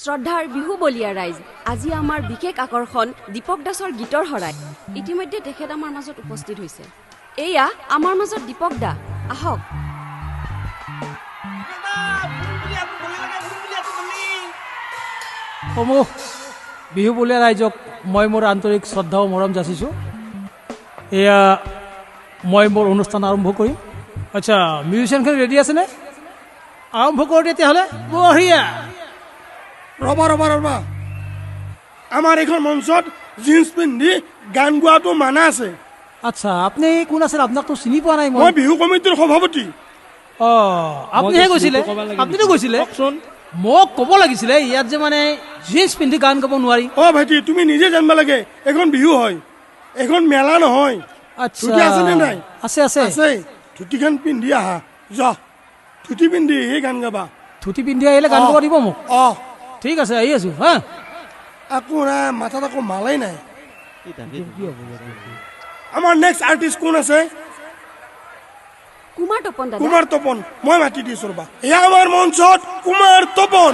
শ্ৰদ্ধাৰ বিহু বলীয়া ৰাইজ, আজি আমাৰ বিশেষ আকৰ্ষণ দীপক দাসৰ গীতৰ শৰাই। ইতিমধ্যে তেখেত আমাৰ মাজত উপস্থিত হৈছে। এয়া আমাৰ মাজত দীপক দা, আহক। সমূহ বিহু বলীয়া ৰাইজক মই মোৰ আন্তৰিক শ্ৰদ্ধা আৰু মৰম যাচিছোঁ। এয়া মই মোৰ অনুষ্ঠান আৰম্ভ কৰিম। আচ্ছা, মিউজিচিয়ানখিনি ৰেডি আছেনে? আৰম্ভ কৰোঁ তেতিয়াহ'লে। বঢ়িয়া। ৰ'বা ৰ'বা ৰ'বা, আমাৰ এইখন মঞ্চত জিন্স পিন্ধি গান গোৱাটো মানা আছে। আচ্ছা, আপুনি কোন আছিল? আপোনাকতো চিনি পোৱা নাই। মই বিহু কমিটিৰ সভাপতি। অঁ, আপুনিহে কৈছিলে? আপুনিতো কৈছিলে, মোক ক'ব লাগিছিলে ইয়াত যে মানে জিন্স পিন্ধি গান গাব নোৱাৰি। অঁ ভাইটি, তুমি নিজে জানিব লাগে, এইখন বিহু হয়, এইখন মেলা নহয়। আচ্ছা, ধুতি আছেনে নাই? আছে আছে আছে। ধুতিখন পিন্ধি আহা, যা ধুতি পিন্ধি গান গাবা। ধুতি পিন্ধি আহিলে গান গাব দিব মোক? অঁ ঠিক আছে, আহি আছো। হা, আকৌ নাই, মাথাত আকৌ মালাই নাই। আমাৰ নেক্সট আৰ্টিষ্ট কোন আছে? কুমাৰ তপন দাদা। কুমাৰ তপন, মই মাতি দিছো ৰবা। এয়া আমাৰ মঞ্চত কুমাৰ তপন।